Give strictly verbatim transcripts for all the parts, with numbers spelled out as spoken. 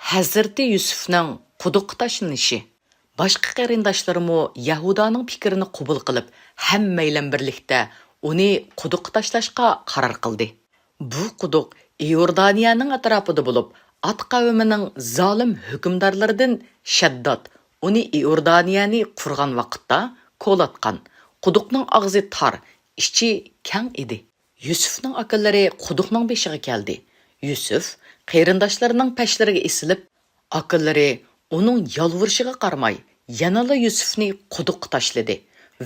ھەزرىتى يۈسۈفنىڭ قۇدۇققا تاشلىنىشى. باشقا قېرىنداشلىرىمۇ يەھۇدانىڭ پىكرىنى قوبۇل قىلىپ، ھەممەيلەن بىرلىكتە ئۇنى قۇدۇققا تاشلاشقا قارار قىلدى. بۇ قۇدۇق ئىئوردانىيەنىڭ ئەتراپىدا بولۇپ، ئاد قەۋمىنىڭ زالىم ھۆكۈمدارلىرىدىن شەدداد ئۇنى ئىئوردانىيەنى قۇرغان ۋاقىتتا كولاتقان. قۇدۇقنىڭ ئاغزى تار، ئىچى كەڭ ئىدى. يۈسۈفنىڭ ئاكىلىرى قۇدۇقنىڭ بېشىغا كەلدى. يۈسۈف قېرىنداشلىرىنىڭ پەشلىرىگە ئېسىلىپ، ئاكىلىرى ئۇنىڭ يالۋۇرۇشىغا قارىماي، يەنىلا يۈسۈفنى قۇدۇققا تاشلىدى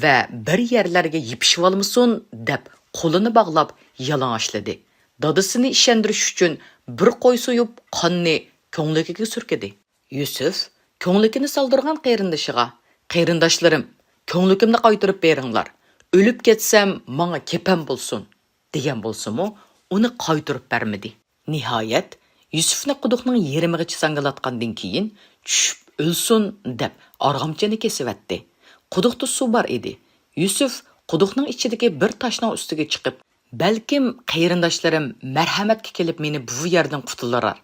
ۋە بىر يەرلەرگە يېپىشىۋالمىسۇن دەپ قولىنى باغلاپ يالىڭاچلىدى. دادىسىنى ئىشەندۈرۈش ئۈچۈن بىر قوي سويۇپ، قاننى كۆڭلىكىگە سۈركىدى. يۈسۈف كۆڭلىكىنى سالدۇرغان قېرىندىشىغا، «قېرىنداشلىرىم، كۆڭلىكىمنى قايتۇرۇپ بېرىڭلار، ئۆلۈپ كەتسەم، ماڭا كېپەن بولسۇن» دېگەن بولسىمۇ، ئۇنى قايتۇرۇپ بەرمىدى. نىھايەت، يۈسۈفنى قۇدۇقنىڭ يېرىمىغىچە ساڭگىلاتقاندىن كېيىن، «چۈشۈپ ئۆلسۇن» دەپ، ئارغامچىنى كېسىۋەتتى. قۇدۇقتا سۇ بار ئىدى. يۈسۈف قۇدۇقنىڭ ئىچىدىكى بىر تاشنىڭ ئۈستىگە چىقىپ، «بەلكىم قېرىنداشلىرىم مەرھەمەتكە كېلىپ، مېنى بۇ يەردىن قۇتۇلدۇرار»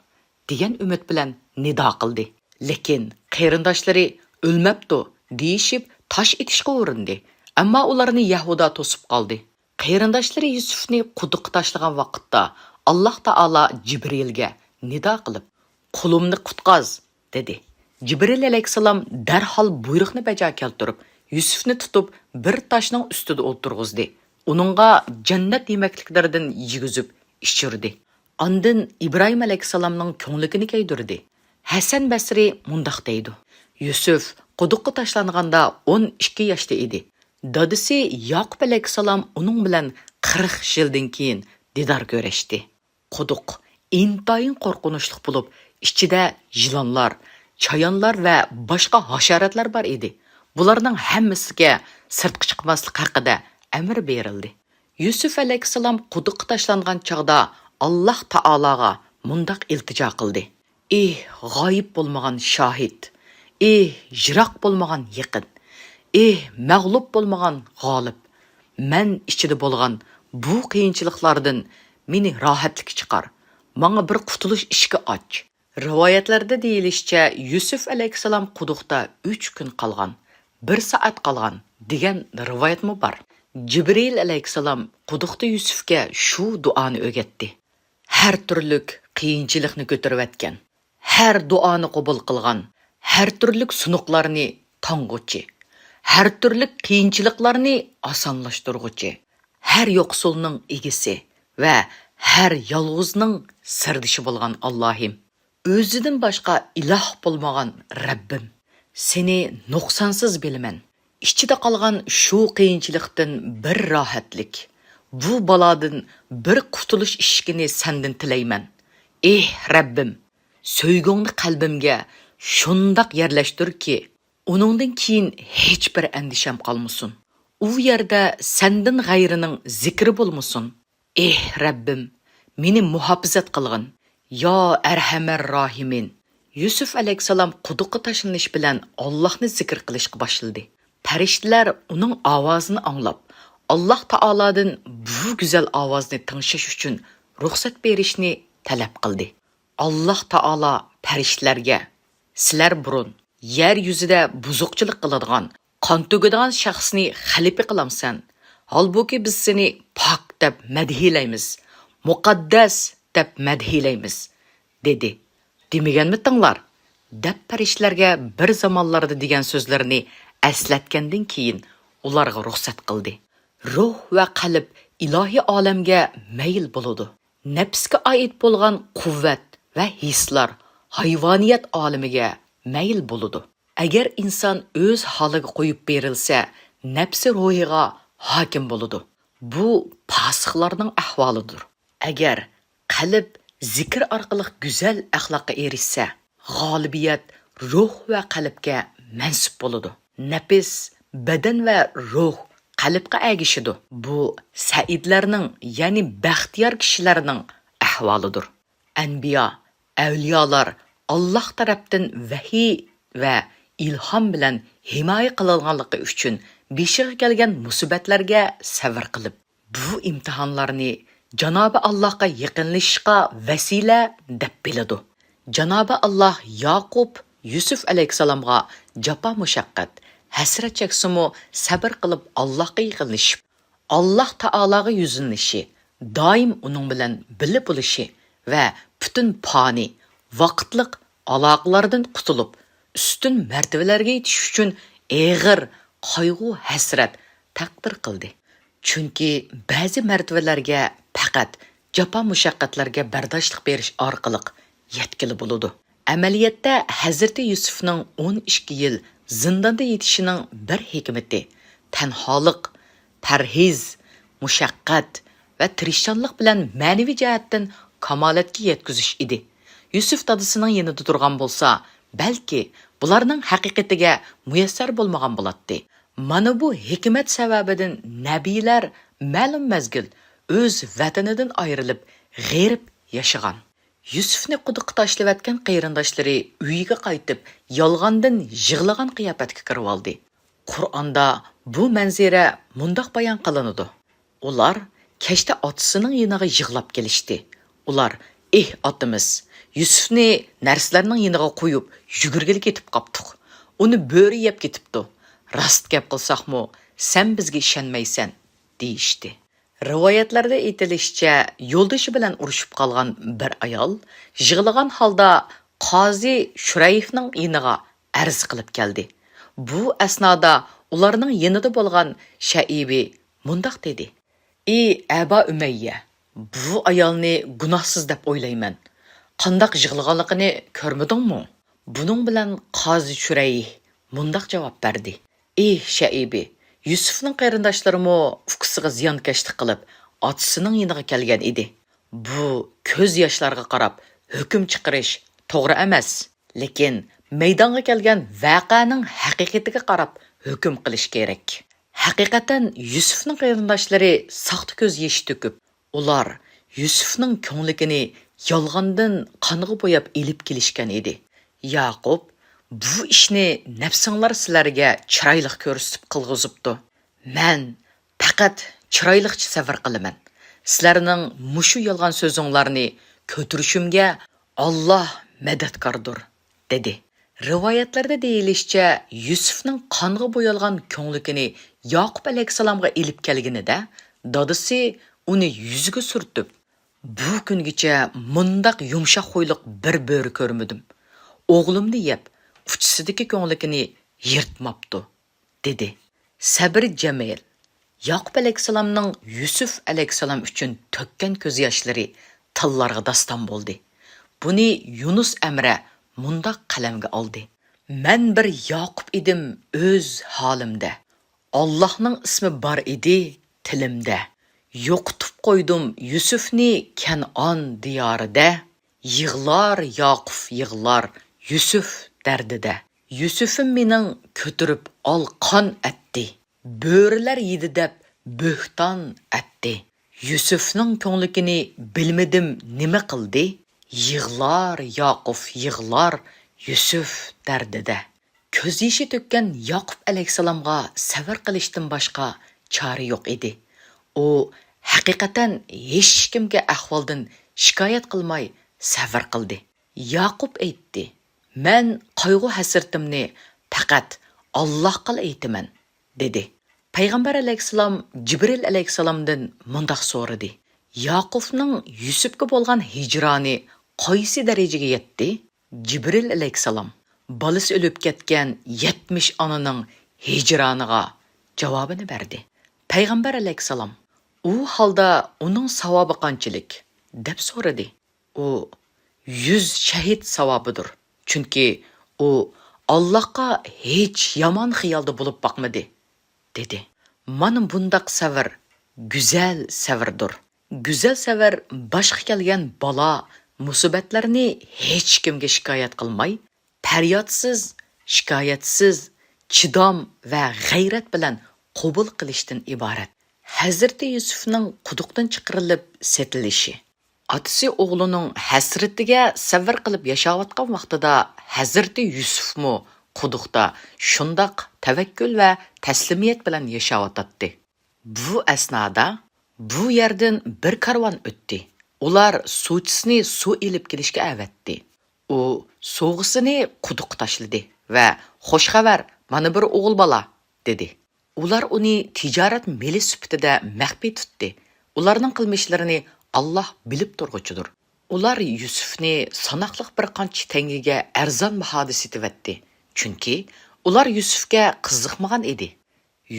دېگەن ئۈمىد بىلەن نىدا قىلدى. لېكىن قېرىنداشلىرى «ئۆلمەپتۇ» دېيىشىپ، تاش ئېتىشقا ئۇرۇندى. ئەمما ئۇلارنى يەھۇدا توسۇپ قالدى. قېرىنداشلىرى يۈسۈفنى قۇدۇققا تاشلىغان ۋاقىتتا، ئاللاھ تائالا جىبرىئىلگە نىدا قىلىپ، «قۇلۇمنى قۇتقاز» دېدى. جىبرىئىل ئەلەيھىسسالام دەرھال بۇيرۇقنى بەجا كەلتۈرۈپ، يۈسۈفنى تۇتۇپ، بىر تاشنىڭ ئۈستىدە ئولتۇرغۇزدى. ئۇنىڭغا جەننەت يېمەكلىكلىرىدىن يېگۈزۈپ ئىچۈردى. ئاندىن ئىبراھىم ئەلەيھىسسالامنىڭ كۆڭلىكىنى كەيدۈردى. ھەسەن بەسرى مۇنداق دەيدۇ: يۈسۈف قۇدۇققا تاشلانغاندا ئون ئىككى ياشتا ئىدى. دادىسى ياقۇپ ئەلەيھىسسالام ئۇنىڭ بىلەن قىرىق يىلدىن كېيىن دىدار كۆرۈشتى. قۇدۇق ئىنتايىن قورقۇنچلۇق بولۇپ، ئىچىدە يىلانلار، چايانلار ۋە باشقا ھاشاراتلار بار ئىدى. بۇلارنىڭ ھەممىسىگە سىرتقا چىقماسلىق ھەققىدە ئەمىر بېرىلدى. يۈسۈف ئەلەيھىسسالام قۇدۇققا تاشلانغان چاغدا ئاللاھ تائالاغا مۇنداق ئىلتىجا قىلدى: «ئېھ، غايىب بولمىغان شاھىت! ئېھ، يىراق بولمىغان يېقىن! ئېھ، مەغلۇپ بولمىغان غالىب! مەن ئىچىدە بولغان بۇ قىيىنچىلىقلاردىن مېنى راھەتلىككە چىقار، ماڭا بىر قۇتۇلۇش ئىشىكى ئاچ.» رىۋايەتلەردە دېيىلىشىچە، يۈسۈف ئەلەيھىسسالام قۇدۇقتا ئۈچ كۈن قالغان، بىر سائەت قالغان دېگەن رىۋايەتمۇ بار. جىبرىئىل ئەلەيھىسسالام قۇدۇقتا يۈسۈفكە شۇ دۇئانى ئۆگەتتى: «ھەر تۈرلۈك قىيىنچىلىقنى كۆتۈرۈۋەتكەن، ھەر دۇئانى قوبۇل قىلغان، ھەر تۈرلۈك سۇنۇقلارنى تاڭغۇچى، ھەر تۈرلۈك قىيىنچىلىقلارنى ئاسانلاشتۇرغۇچى، ھەر يوقسۇلنىڭ ئىگىسى ۋە ھەر يالغۇزنىڭ سىردىشى بولغان ئاللاھىم! ئۆزىدىن باشقا ئىلاھ بولمىغان رەببىم! سېنى نۇقسانسىز بىلىمەن. ئىچىدە قالغان شۇ قىيىنچىلىقتىن بىر راھەتلىك، بۇ بالادىن بىر قۇتۇلۇش ئىشىكىنى سەندىن تىلەيمەن. ئېھ، رەببىم! سۆيگۈڭنى قەلبىمگە شۇنداق يەرلەشتۈركى، ئۇنىڭدىن كېيىن ھېچبىر ئەندىشەم قالمىسۇن. ئۇ يەردە سەندىن غەيرىنىڭ زىكرى بولمىسۇن. ئېھ، رەببىم، مېنى مۇھاپىزەت قىلغىن، يا ئەرھەمەر راھىمىن!» يۈسۈف ئەلەيھىسسالام قۇدۇققا تاشلىنىش بىلەن ئاللاھنى زىكىر قىلىشقا باشلىدى. پەرىشتىلەر ئۇنىڭ ئاۋازىنى ئاڭلاپ، ئاللاھ تائالادىن بۇ گۈزەل ئاۋازنى تىڭشاش ئۈچۈن رۇخسەت بېرىشنى تەلەپ قىلدى. ئاللاھ تائالا پەرىشتىلەرگە: «سىلەر بۇرۇن يەر يۈزىدە بۇزۇقچىلىق قىلىدىغان، قان تۆكىدىغان شەخسنى خەلىپە قىلامسەن؟ ھالبۇكى، بىز سېنى پاك دەپ مەدھىيلەيمىز، مۇقەددەس دەپ مەدھىيلەيمىز» دېدى. «دېمىگەنمىتىڭلار؟» دەپ پەرىشتىلەرگە بىر زامانلاردا دېگەن سۆزلىرىنى ئەسلەتكەندىن كېيىن، ئۇلارغا رۇخسەت قىلدى. روھ ۋە قەلب ئىلاھىي ئالەمگە مەيىل بولىدۇ. نەپسكە ئائىت بولغان قۇۋۋەت ۋە ھېسلار ھايۋانىيەت ئالىمىگە مەيىل بولىدۇ. ئەگەر ئىنسان ئۆز ھالىغا قويۇپ بېرىلسە، نەپسى روھىغا ھاكىم بولىدۇ. بۇ پاسىقلارنىڭ ئەھۋالىدۇر. ئەگەر قەلب زىكىر ئارقىلىق گۈزەل ئەخلاققا ئېرىشسە، غالىبىيەت روھ ۋە قەلبكە مەنسۇپ بولىدۇ. نەپس، بەدەن ۋە روھ قەلبقە ئەگىشىدۇ. بۇ سەئىدلەرنىڭ، يەنى بەختىيار كىشىلەرنىڭ ئەھۋالىدۇر. ئەنبىيا، ئەۋلىيالار ئاللاھ تەرەپتىن ۋەھىي ۋە ئىلھام بىلەن ھىمايە قىلىنغانلىقى ئۈچۈن بېشىغا كەلگەن مۇسىبەتلەرگە سەۋر قىلىپ، بۇ ئىمتىھانلارنى جانابى ئاللاھقا يېقىنلىشىشقا ۋەسىلە دەپ بىلىدۇ. جانابى ئاللاھ ياقۇپ، يۈسۈپ ئەلەيھىسسالامغا جاپا-مۇشەققەت، ھەسرەت چەكسىمۇ، سەبرى قىلىپ ئاللاھقا يېقىنلىشىپ، ئاللاھ تائالاغا يۈزلىنىشى، دائىم ئۇنىڭ بىلەن بىللە بولۇشى ۋە پۈتۈن پانىي، ۋاقىتلىق ئالاقىلەردىن قۇتۇلۇپ، ئۈستۈن مەرتىۋىلەرگە يېتىش ئۈچۈن ئېغىر قايغۇ-ھەسرەت تەقدىر قىلدى. چۈنكى بەزى مەرتىۋىلەرگە پەقەت جاپا-مۇشەققەتلەرگە بەرداشلىق بېرىش ئارقىلىق يەتكىلى بولىدۇ. ئەمەلىيەتتە، ھەزرىتى يۈسۈفنىڭ ئون ئىككى يىل زىنداندا يېتىشىنىڭ بىر ھېكمىتى تەنھالىق، پەرھىز، مۇشەققەت ۋە تىرىشچانلىق بىلەن مەنىۋى جەھەتتىن كامالەتكە يەتكۈزۈش ئىدى. يۈسۈپ دادىسىنىڭ يېنىدا تۇرغان بولسا، بەلكى بۇلارنىڭ ھەقىقىتىگە مۇيەسسەر بولمىغان بولاتتى. مانا بۇ ھېكمەت سەۋەبىدىن نەبىيلەر مەلۇم مەزگىل ئۆز ۋەتىنىدىن ئايرىلىپ، غېرىب ياشىغان. يۈسۈفنى قۇدۇققا تاشلىۋەتكەن قېرىنداشلىرى ئۆيىگە قايتىپ، يالغاندىن يىغلىغان قىياپەتكە كىرىۋالدى. قۇرئاندا بۇ مەنزىرە مۇنداق بايان قىلىنىدۇ: ئۇلار كەچتە ئاتىسىنىڭ يېنىغا يىغلاپ كېلىشتى. ئۇلار، ئېھ ئاتىمىز، يۈسۈفنى نەرسىلەرنىڭ يېنىغا قويۇپ، يۈگۈرگىلى كېتىپ قاپتۇق. ئۇنى بۆرە يەپ كېتىپتۇ. راست گەپ قىلساقمۇ، سەن بىزگە ئىشەنمەيسەن، دېيىشتى. رىۋايەتلەردە ئېيتىلىشىچە، يولدىشى بىلەن ئۇرۇشۇپ قالغان بىر ئايال يىغلىغان ھالدا قازى شۇرەيھنىڭ يېنىغا ئەرز قىلىپ كەلدى. بۇ ئەسنادا ئۇلارنىڭ يېنىدا بولغان شەئىبى مۇنداق دېدى: ئى ئەبا ئۈمەييە، بۇ ئايالنى گۇناھسىز دەپ ئويلايمەن. قانداق يىغلىغانلىقىنى كۆرمىدىڭمۇ؟ بۇنىڭ بىلەن قازى شۇرەيھ مۇنداق جاۋاب بەردى: ئى شەئىبى، يۈسۈفنىڭ قېرىنداشلىرىمۇ ئۇكىسىغا زىيانكەشلىك قىلىپ، ئاتىسىنىڭ يېنىغا كەلگەن ئىدى. بۇ كۆز ياشلارغا قاراپ ھۆكۈم چىقىرىش توغرا ئەمەس. لېكىن مەيدانغا كەلگەن ۋەقەنىڭ ھەقىقىتىگە قاراپ ھۆكۈم قىلىش كېرەك. ھەقىقەتەن يۈسۈفنىڭ قېرىنداشلىرى ساختا كۆز يېشى تۆكۈپ، ئۇلار يۈسۈفنىڭ كۆڭلىكىنى يالغاندىن قانغا بوياپ ئېلىپ كېلىشكەن ئىدى. ياقۇپ، بۇ ئىشنى نەپسىڭلار سىلەرگە چىرايلىق كۆرسىتىپ قىلغۇزۇپتۇ. مەن پەقەت چىرايلىقچە سەۋر قىلىمەن. سىلەرنىڭ مۇشۇ يالغان سۆزۈڭلارنى كۆتۈرۈشۈمگە ئاللاھ مەدەتكاردۇر، دېدى. رىۋايەتلەردە دېيىلىشىچە، يۈسۈفنىڭ قانغا بويالغان كۆڭلىكىنى ياقۇپ ئەلەيھىسسالامغا ئېلىپ كەلگىنىدە، دادىسى ئۇنى يۈزىگە سۈرتۈپ، بۇ كۈنگىچە مۇنداق يۇمشاق خۇيلۇق بىر بۆرە كۆرمىدىم. ئوغلۇمنى يەپ، ئۇچىسىدىكى كۆڭلىكىنى يىرتماپتۇ، دېدى. سەبرى جەمىل. ياقۇپ ئەلەيھىسسالامنىڭ يۈسۈف ئەلەيھىسسالام ئۈچۈن تۆككەن كۆز ياشلىرى تىللارغا داستان بولدى. بۇنى يۇنۇس ئەمرە مۇنداق قەلەمگە ئالدى: مەن بىر ياقۇپ ئىدىم ئۆز ھالىمدە. ئاللاھنىڭ ئىسمى بار ئىدى تىلىمدە. يوقىتىپ قويدۇم يۈسۈفنى كەنئان دىيارىدە. يىغلار ياقۇپ يىغلار يۈسۈف دەردىدە. يۈسۈفۈم مېنىڭ كۆتۈرۈپ ئال قان ئەتتى. بۆرىلەر يېدى دەپ بۆھتان ئەتتى. يۈسۈفنىڭ كۆڭلىكىنى بىلمىدىم نېمە قىلدى. يىغلار ياقۇپ يىغلار يۈسۈف دەردىدە. كۆز يېشى تۆككەن ياقۇپ ئەلەيھىسسالامغا سەۋر قىلىشتىن باشقا چارە يوق ئىدى. ئۇ ھەقىقەتەن ھېچكىمگە ئەھۋالدىن شىكايەت قىلماي سەۋر قىلدى. ياقۇپ ئېيتتى: مەن قايغۇ-ھەسرىتىمنى پەقەت ئاللاھقىلا ئېيتىمەن، دېدى. پەيغەمبەر ئەلەيھىسسالام جىبرىل ئەلەيھىسسالامدىن مۇنداق سورىدى: ياقۇپنىڭ يۈسۈپكە بولغان ھىجرانى قايسى دەرىجىگە يەتتى؟ جىبرىل ئەلەيھىسسالام بالىسى ئۆلۈپ كەتكەن يەتمىش ئانىنىڭ ھىجرانىغا جاۋابىنى بەردى. پەيغەمبەر ئەلەيھىسسالام: ئۇ ھالدا ئۇنىڭ ساۋابى قانچىلىك؟ دەپ سورىدى. ئۇ يۈز شەھىد ساۋابىدۇر. چۈنكى ئۇ ئاللاھقا ھېچ يامان خىيالدا بولۇپ باقمىدى، دېدى. مانا بۇنداق سەۋر گۈزەل سەۋردۇر. گۈزەل سەۋر باشقا كەلگەن بالا، مۇسىبەتلەرنى ھېچكىمگە شىكايەت قىلماي، پەريادسىز، شىكايەتسىز، چىدام ۋە غەيرەت بىلەن قوبۇل قىلىشتىن ئىبارەت. ھەزرىتى يۈسۈفنىڭ قۇدۇقتىن چىقىرىلىپ سېتىلىشى. ئاتىسى ئوغلىنىڭ ھەسرىتىگە سەۋر قىلىپ ياشاۋاتقان ۋاقتىدا، ھەزرىتى يۈسۈفمۇ قۇدۇقتا شۇنداق تەۋەككۈل ۋە تەسلىمىيەت بىلەن ياشاۋاتاتتى. بۇ ئەسنادا بۇ يەردىن بىر كارۋان ئۆتتى. ئۇلار سۇچىسىنى سۇ ئېلىپ كېلىشكە ئەۋەتتى. ئۇ سوۋغىسىنى قۇدۇققا تاشلىدى ۋە «خوش خەۋەر، مانا بىر ئوغۇل بالا» دېدى. ئۇلار ئۇنى تىجارەت مېلى سۈپىتىدە مەخپىي تۇتتى. ئۇلارنىڭ قىلمىشلىرىنى ئاللاھ بىلىپ تۇرغۇچىدۇر. ئۇلار يۈسۈفنى ساناقلىق بىر قانچە تەڭگىگە ئەرزان باھادا سېتىۋەتتى. چۈنكى ئۇلار يۈسۈفكە قىزىقمىغان ئىدى.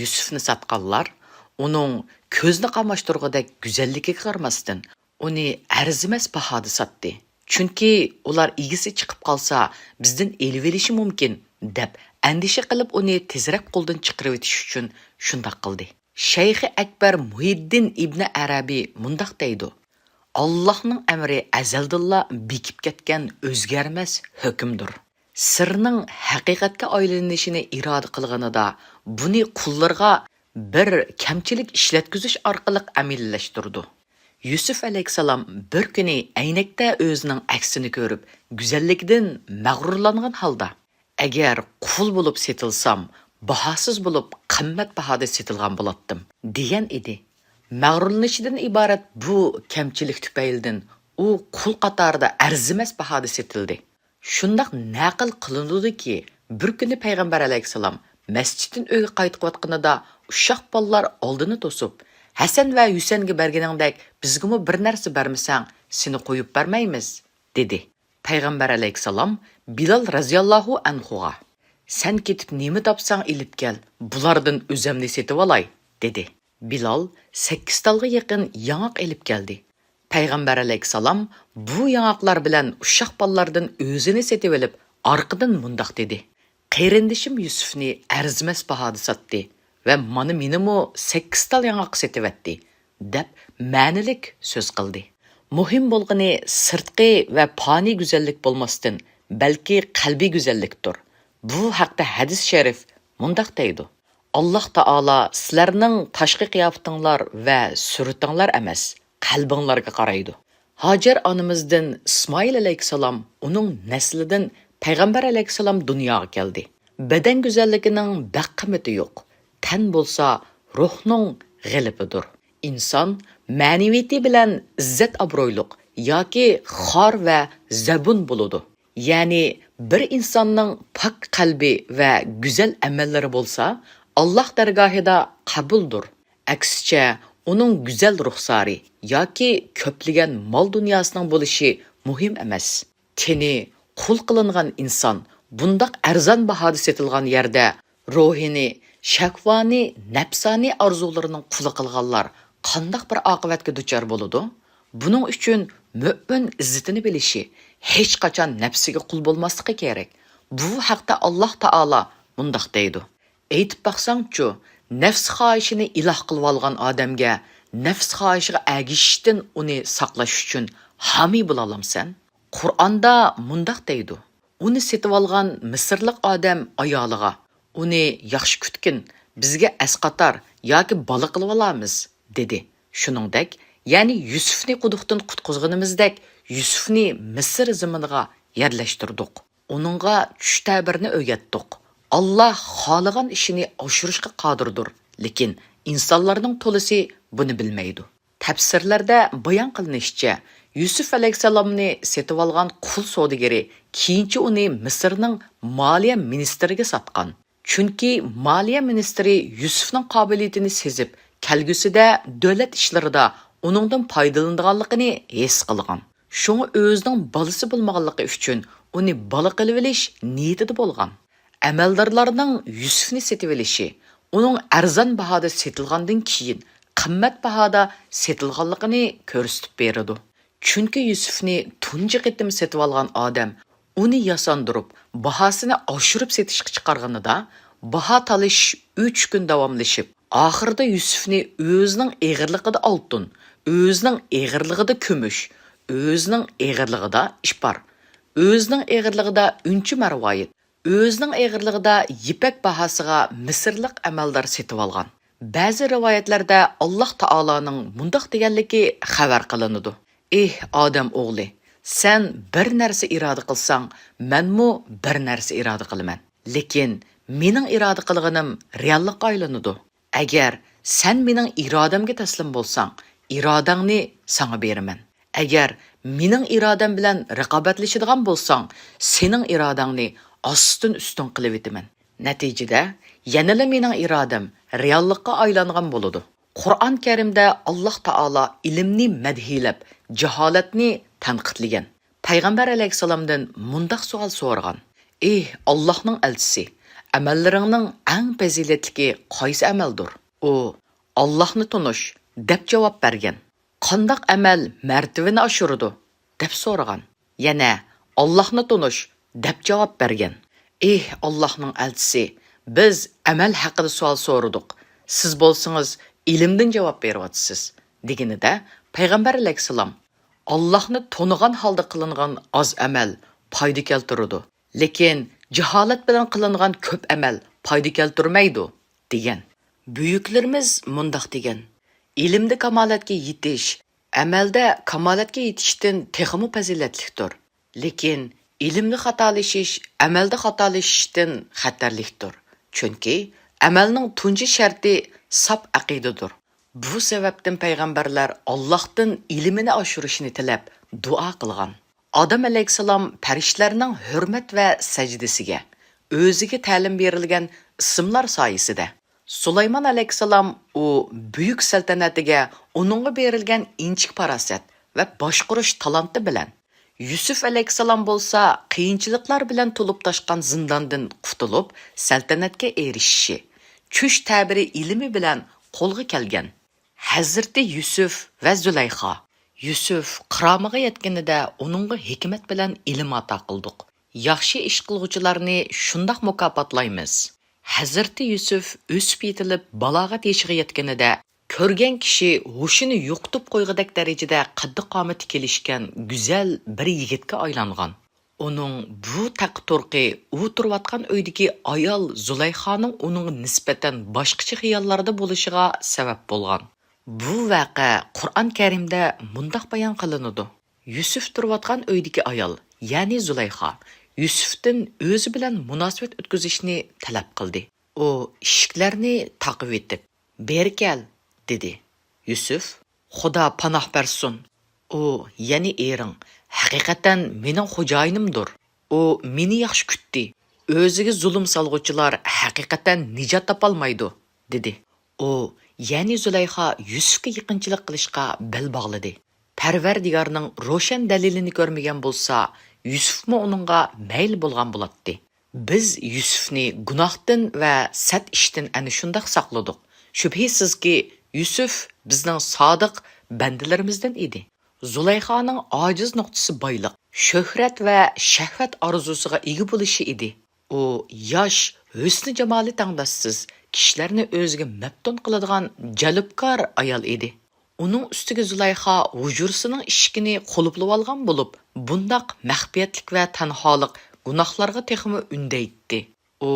يۈسۈفنى ساتقانلار ئۇنىڭ كۆزنى قاماشتۇرغۇدەك گۈزەللىكىگە قارىماستىن، ئۇنى ئەرزىمەس باھادا ساتتى. چۈنكى ئۇلار ئىگىسى چىقىپ قالسا، بىزدىن ئېلىۋېلىشى مۇمكىن، دەپ ئەندىشە قىلىپ ئۇنى تېزرەك قولدىن چىقىرىۋېتىش ئۈچۈن شۇنداق قىلدى. شەيخى ئەكبەر مۇھىددىن ئىبنى ئەرەبىي مۇنداق دەيدۇ: «ئاللاھنىڭ ئەمرى ئەزەلدىنلا بېكىپ كەتكەن ئۆزگەرمەس ھۆكۈمدۇر. سىرنىڭ ھەقىقەتكە ئايلىنىشىنى ئىرادە قىلغىنىدا، بۇنى قۇللىرىغا بىر كەمچىلىك ئىشلەتكۈزۈش ئارقىلىق ئەمەلىيلەشتۈرىدۇ.» يۈسۈپ ئەلەيھىسسالام بىر كۈنى ئەينەكتە ئۆزىنىڭ ئەكسىنى كۆرۈپ، گۈزەللىكىدىن مەغرۇرلانغان ھالدا، «ئەگەر قۇل بولۇپ سېتىلسام، باھاسىز بولۇپ، قىممەت باھادا سېتىلغان بولاتتىم» دېگەن ئىدى. مەغرۇرلىنىشىدىن ئىبارەت بۇ كەمچىلىك تۈپەيلىدىن ئۇ قۇل قاتارىدا ئەرزىمەس باھادا سېتىلدى. شۇنداق نەقىل قىلىنىدۇكى، بىر كۈنى پەيغەمبەر ئەلەيھىسسالام مەسچىتتىن ئۆيگە قايتىۋاتقىنىدا، ئۇششاق بالىلار ئالدىنى توسۇپ، «ھەسەن ۋە ھۈسەنگە بەرگىنىڭدەك بىزگىمۇ بىر نەرسە بەرمىسەڭ، سېنى قويۇپ بەرمەيمىز» دېدى. پەيغەمبەر ئەلەيھىسسالام بىلال رەزىياللاھۇ ئەنھۇغا، «سەن كېتىپ نېمە تاپساڭ ئېلىپ كەل، بۇلاردىن ئۆزەمنى سېتىۋالاي» دېدى. بىلال سەككىز تالغا يېقىن ياڭاق ئېلىپ كەلدى. پەيغەمبەر ئەلەيھىسسالام بۇ ياڭاقلار بىلەن ئۇششاق بالىلاردىن ئۆزىنى سېتىۋېلىپ، ئارقىدىن مۇنداق دېدى: «قېرىندىشىم يۈسۈفنى ئەرزىمەس باھادا ساتتى ۋە مانا مېنىمۇ سەككىز تال ياڭاققا سېتىۋەتتى» دەپ مەنىلىك سۆز قىلدى. مۇھىم بولغىنى سىرتقى ۋە پانىي گۈزەللىك بولماستىن، بەلكى قەلبىي گۈزەللىكتۇر. بۇ ھەقتە ھەدىس شەرىف مۇنداق دەيدۇ: «ئاللاھ تائالا سىلەرنىڭ تاشقى قىياپىتىڭلار ۋە سۈرىتىڭلار ئەمەس، قەلبىڭلارغا قارايدۇ.» ھاجەر ئانىمىزدىن ئىسمائىل ئەلەيھىسسالام، ئۇنىڭ نەسلىدىن پەيغەمبەر ئەلەيھىسسالام دۇنياغا كەلدى. بەدەن گۈزەللىكىنىڭ بەك قىممىتى يوق. تەن بولسا روھنىڭ غېلىپىدۇر. ئىنسان مەنىۋىيىتى بىلەن ئىززەت-ئابرۇيلۇق ياكى خار ۋە زەبۇن بولىدۇ. يەنى بىر ئىنساننىڭ پاك قەلبى ۋە گۈزەل ئەمەللىرى بولسا، ئاللاھ دەرگاھىدا قەبۇلدۇر. ئەكسىچە، ئۇنىڭ گۈزەل رۇخسارى ياكى كۆپلىگەن مال-دۇنياسىنىڭ بولۇشى مۇھىم ئەمەس. تېنى قۇل قىلىنغان ئىنسان بۇنداق ئەرزان باھادا سېتىلغان يەردە روھىنى شەھۋانىي، نەپسانىي ئارزۇلىرىنىڭ قۇلى قىلغانلار قانداق بىر ئاقىۋەتكە دۇچار بولىدۇ؟ بۇنىڭ ئۈچۈن مۆمىن ئىززىتىنى بىلىشى، ھېچقاچان نەپسىگە قۇل بولماسلىقى كېرەك. بۇ ھەقتە ئاللاھ تائالا مۇنداق دەيدۇ: «ئېيتىپ باقساڭچۇ، نەپس خاھىشىنى ئىلاھ قىلىۋالغان ئادەمگە نەپس خاھىشىغا ئەگىشىشتىن ئۇنى ساقلاش ئۈچۈن ھامىي بولالامسەن؟» قۇرئاندا مۇنداق دەيدۇ: «ئۇنى سېتىۋالغان مىسىرلىق ئادەم ئايالىغا، ئۇنى ياخشى كۈتكىن، بىزگە ئەسقاتار ياكى بالا قىلىۋالارمىز» دېدى. شۇنىڭدەك، يەنى يۈسۈفنى قۇدۇقتىن قۇتقۇزغىنىمىزدەك، يۈسۈفنى مىسىر زېمىنىغا يەرلەشتۈردۇق. ئۇنىڭغا چۈش تەبىرىنى ئۆگەتتۇق. ئاللاھ خالىغان ئىشىنى ئاشۇرۇشقا قادىردۇر، لېكىن ئىنسانلارنىڭ تولىسى بۇنى بىلمەيدۇ. تەپسىرلەردە بايان قىلىنىشىچە، يۈسۈف ئەلەيھىسسالامنى سېتىۋالغان قۇل سودىگىرى كېيىنچە ئۇنى مىسىرنىڭ مالىيە مىنىستىرىگە ساتقان. چۈنكى مالىيە مىنىستىرى يۈسۈفنىڭ قابىلىيىتىنى سېزىپ، كەلگۈسىدە دۆلەت ئىشلىرىدا ئۇنىڭدىن پايدىلىنىدىغانلىقىنى ھېس قىلغان. شۇڭا ئۆزىنىڭ بالىسى بولمىغانلىقى ئۈچۈن ئۇنى بالا قىلىۋېلىش نىيىتىدە بولغان. ئەمەلدارلارنىڭ يۈسۈفنى سېتىۋېلىشى ئۇنىڭ ئەرزان باھادا سېتىلغاندىن كېيىن قىممەت باھادا سېتىلغانلىقىنى كۆرسىتىپ بېرىدۇ. چۈنكى يۈسۈفنى تۇنجى قېتىم سېتىۋالغان ئادەم ئۇنى ياساندۇرۇپ، باھاسىنى ئاشۇرۇپ سېتىشقا چىقارغىنىدا، باھا تالىشىش ئۈچ كۈن داۋاملىشىپ، ئاخىرىدا يۈسۈفنى ئۆزىنىڭ ئېغىرلىقىدا ئالتۇن، ئۆزىنىڭ ئېغىرلىقىدا كۈمۈش، ئۆزىنىڭ ئېغىرلىقىدا ئىپار، ئۆزىنىڭ ئېغىرلىقىدا ئۈنچە مەرۋايىت، ئۆزىنىڭ ئېغىرلىقىدا يىپەك باھاسىغا مىسىرلىق ئەمەلدار سېتىۋالغان. بەزى رىۋايەتلەردە ئاللاھ تائالانىڭ مۇنداق دېگەنلىكى خەۋەر قىلىنىدۇ: «ئېھ ئادەم ئوغلى، سەن بىر نەرسە ئىرادە قىلساڭ، مەنمۇ بىر نەرسە ئىرادە قىلىمەن. لېكىن مېنىڭ ئىرادە قىلغىنىم رېئاللىققا ئايلىنىدۇ. ئەگەر سەن مېنىڭ ئىرادەمگە تەسلىم بولساڭ، ئىرادەڭنى ساڭا بېرىمەن. ئەگەر مېنىڭ ئىرادەم بىلەن رىقابەتلىشىدىغان بولساڭ، سېنىڭ ئىرادەڭنى ئاستىن ئۈستۈن قىلىۋېتىمەن. نەتىجىدە، يەنىلا مېنىڭ ئىرادەم رېئاللىققا ئايلانغان بولىدۇ. قۇرئان كەرىمدە ئاللاھ تائالا ئىلىمنى مەدھىيلەپ، جاھالەتنى تەنقىدلىگەن. پەيغەمبەر ئەلەيھىسسالامدىن مۇنداق سوئال سورىغان: «ئېھ، ئاللاھنىڭ ئەلچىسى، ئەمەللىرىڭنىڭ ئەڭ پەزىلەتلىكى قايسى ئەمەلدۇر؟» ئۇ: «ئاللاھنى تونۇش» دەپ جاۋاب بەرگەن. «قانداق ئەمەل مەرتىۋىنى ئاشۇرىدۇ؟» دەپ سورىغان. يەنە: «ئاللاھنى تونۇش» دەپ جاۋاب بەرگەن. «ئېھ، ئاللاھنىڭ ئەلچىسى، بىز ئەمەل ھەققىدە سوئال سورىدۇق، سىز بولسىڭىز ئىلىمدىن جاۋاب بېرىۋاتىسىز» دېگىنىدە، پەيغەمبەر ئەلەيھىسسالام: «ئاللاھنى تونۇغان ھالدا قىلىنغان ئاز ئەمەل پايدا كەلتۈرىدۇ، لېكىن جاھالەت بىلەن قىلىنغان كۆپ ئەمەل پايدا كەلتۈرمەيدۇ» دېگەن. بۈيۈكلىرىمىز مۇنداق دېگەن: «ئىلىمدە كامالەتكە يېتىش ئەمەلدە كامالەتكە يېتىشتىن تېخىمۇ پەزىلەتلىكتۇر. لېكىن ئىلىمدە خاتالىشىش ئەمەلدە خاتالىشىشتىن خەتەرلىكتۇر. چۈنكى ئەمەلنىڭ تۇنجى شەرتى ساپ ئەقىدىدۇر.» بۇ سەۋەبتىن پەيغەمبەرلەر ئاللاھتىن ئىلمىنى ئاشۇرۇشنى تىلەپ دۇئا قىلغان. ئادەم ئەلەيھىسسالام پەرىشتىلەرنىڭ ھۆرمەت ۋە سەجدىسىگە، ئۆزىگە تەلىم بېرىلگەن ئىسىملار سايىسىدە، سۇلايمان ئەلەيھىسسالام ئۇ بۈيۈك سەلتەنەتىگە ئۇنىڭغا بېرىلگەن ئىنچىكە پاراسەت ۋە باشقۇرۇش تالانتى بىلەن، يۈسۈف ئەلەيھىسسالام بولسا قىيىنچىلىقلار بىلەن تولۇپ تاشقان زىنداندىن قۇتۇلۇپ، سەلتەنەتكە ئېرىشىشى، چۈش تەبىرى ئىلمى بىلەن قولغا كەلگەن. ھەزرىتى يۈسۈف ۋە زۇلەيخا. يۈسۈف قىرامىغا يەتكىنىدە ئۇنىڭغا ھېكمەت بىلەن ئىلىم ئاتا قىلدۇق. ياخشى ئىش قىلغۇچىلارنى شۇنداق مۇكاپاتلايمىز. ھەزرىتى يۈسۈف ئۆسۈپ يېتىلىپ بالاغەت يېشىغا يەتكىنىدە، كۆرگەن كىشى ھوشىنى يوقىتىپ قويغۇدەك دەرىجىدە قەددى-قامىتى كېلىشكەن گۈزەل بىر يىگىتكە ئايلانغان. ئۇنىڭ بۇ تەقى-تۇرقى ئۇ تۇرۇۋاتقان ئۆيدىكى ئايال زۇلەيخانىڭ ئۇنىڭغا نىسبەتەن باشقىچە خىياللاردا بولۇشىغا سەۋەب بولغان. بۇ ۋەقە قۇرئان كەرىمدە مۇنداق بايان قىلىنىدۇ: «يۈسۈف تۇرۇۋاتقان ئۆيدىكى ئايال، يەنى زۇلەيخا، يۈسۈفتىن ئۆزى بىلەن مۇناسىۋەت ئۆتكۈزۈشنى تەلەپ قىلدى. ئۇ ئىشىكلەرنى تاقىۋېتىپ، بېرى كەل» دېدى. يۈسۈف: «خۇدا پاناھ بەرسۇن! ئۇ، يەنى ئېرىڭ، ھەقىقەتەن مېنىڭ خوجايىنىمدۇر. ئۇ مېنى ياخشى كۈتتى. ئۆزىگە زۇلۇم سالغۇچىلار ھەقىقەتەن نىجات تاپالمايدۇ» دېدى. ئۇ، يەنى زۇلەيخا يۈسۈفكە يېقىنچىلىق قىلىشقا بەل باغلىدى. پەرۋەردىگارنىڭ روشەن دەلىلىنى كۆرمىگەن بولسا، يۈسۈفمۇ ئۇنىڭغا مەيلى بولغان بولاتتى. بىز يۈسۈفنى گۇناھتىن ۋە سەت ئىشتىن ئەنە شۇنداق ساقلىدۇق. شۈبھىسىزكى، يۈسۈف بىزنىڭ سادىق بەندىلىرىمىزدىن ئىدى. زۇلەيخانىڭ ئاجىز نۇقتىسى بايلىق، شۆھرەت ۋە شەھۋەت ئارزۇسىغا ئىگە بولۇشى ئىدى. ئۇ ياش، ھۆسنى-جامالى تەڭداشسىز، كىشىلەرنى ئۆزىگە مەپتۇن قىلىدىغان جەلپكار ئايال ئىدى. ئۇنىڭ ئۈستىگە زۇلەيخا ھۇجرىسىنىڭ ئىشىكىنى قۇلۇپلىۋالغان بولۇپ، بۇنداق مەخپىيەتلىك ۋە تەنھالىق گۇناھلارغا تېخىمۇ ئۈندەيتتى. ئۇ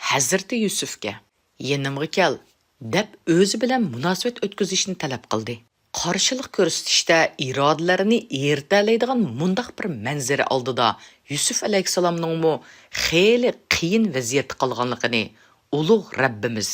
ھەزرىتى يۈسۈفكە: «يېنىمغا كەل» دەپ، ئۆزى بىلەن مۇناسىۋەت ئۆتكۈزۈشنى تەلەپ قىلدى. قارشىلىق كۆرسىتىشتە ئىرادىلەرنى ئېرىتەلەيدىغان مۇنداق بىر مەنزىرە ئالدىدا يۈسۈف ئەلەيھىسسالامنىڭمۇ خېلى قىيىن ۋەزىيەتتە قالغانلىقىنى ئۇلۇغ رەببىمىز،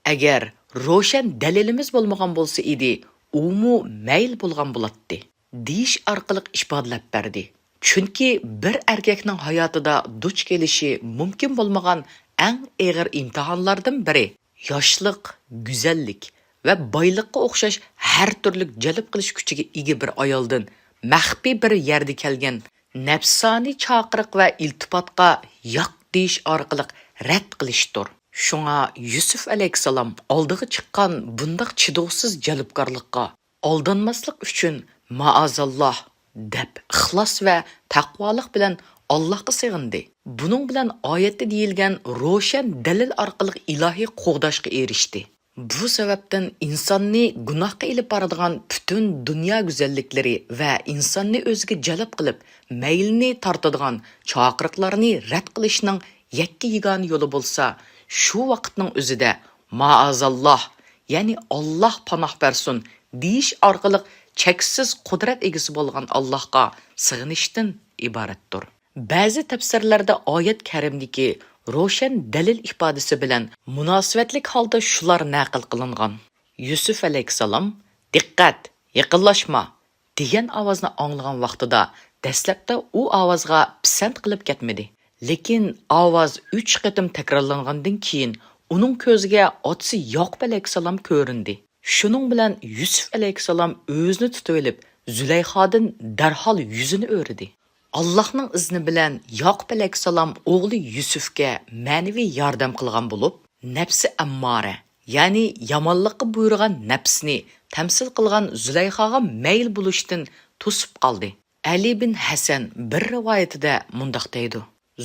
ئەگەر روشەن دەلىلىمىز بولمىغان بولسا ئىدى، ئۇمۇ مەيلى بولغان بولاتتى، دېيىش ئارقىلىق ئىپادىلەپ بەردى. چۈنكى بىر ئەركەكنىڭ ھاياتىدا دۇچ كېلىشى مۇمكىن بولمىغان ئەڭ ئېغىر ئىمتىھانلاردىن بىرى، ياشلىق، گۈزەللىك ۋە بايلىققا ئوخشاش ھەر تۈرلۈك جەلپ قىلىش كۈچىگە ئىگە بىر ئايالدىن مەخپىي بىر يەردە كەلگەن نەپسانىي چاقىرىق ۋە ئىلتىپاتقا ياق دېيىش ئارقىلىق رەت قىلىشتۇر. شۇڭا يۈسۈف ئەلەيھىسسالام ئالدىغا چىققان بۇنداق چىدىغۇسىز جەلپكارلىققا ئالدانماسلىق ئۈچۈن، مائازاللاھ، دەپ ئىخلاس ۋە تەقۋالىق بىلەن ئاللاھقا سېغىندى. بۇنىڭ بىلەن ئايەتتە دېيىلگەن روشەن دەلىل ئارقىلىق ئىلاھىي قوغداشقا ئېرىشتى. بۇ سەۋەبتىن ئىنساننى گۇناھقا ئېلىپ بارىدىغان پۈتۈن دۇنيا گۈزەللىكلىرى ۋە ئىنساننى ئۆزىگە جەلپ قىلىپ، مەيلىنى تارتىدىغان چاقىرىقلارنى رەت قىلىشنىڭ يەككە يېگانە يولى بولسا، شۇ ۋاقىتنىڭ ئۆزىدە مائازاللاھ، يەنى ئاللاھ پاناھ بەرسۇن دېيىش ئارقىلىق چەكسىز قۇدرەت ئىگىسى بولغان ئاللاھقا سېغىنىشتىن ئىبارەتتۇر. بەزى تەپسىرلەردە ئايەت كەرىمدىكى روشەن دەلىل ئىپادىسى بىلەن مۇناسىۋەتلىك ھالدا شۇلار نەقىل قىلىنغان: يۈسۈف ئەلەيھىسسالام، دىققەت، يېقىنلاشما! دېگەن ئاۋازنى ئاڭلىغان ۋاقتىدا، دەسلەپتە ئۇ ئاۋازغا پىسەنت قىلىپ كەتمىدى. لېكىن ئاۋاز ئۈچ قېتىم تەكرارلانغاندىن كېيىن، ئۇنىڭ كۆزىگە ئاتىسى ياقۇپ ئەلەيھىسسالام كۆرۈندى. شۇنىڭ بىلەن يۈسۈپ ئەلەيھىسسالام ئۆزىنى تۇتۇۋېلىپ، زۇلەيخادىن دەرھال يۈزىنى ئۆرۈدى. ئاللاھنىڭ ئىزنى بىلەن ياقۇپ ئەلەيھىسسالام ئوغلى يۈسۈفكە مەنىۋى ياردەم قىلغان بولۇپ، نەپسى ئەممارە، يەنى يامانلىققا بۇيرۇغان نەپسىنى تەمسىل قىلغان زۇلەيخاغا مەيىل بولۇشتىن توسۇپ قالدى. ئەلى بىن ھەسەن بىر رىۋايىتىدە مۇنداق دەيدۇ: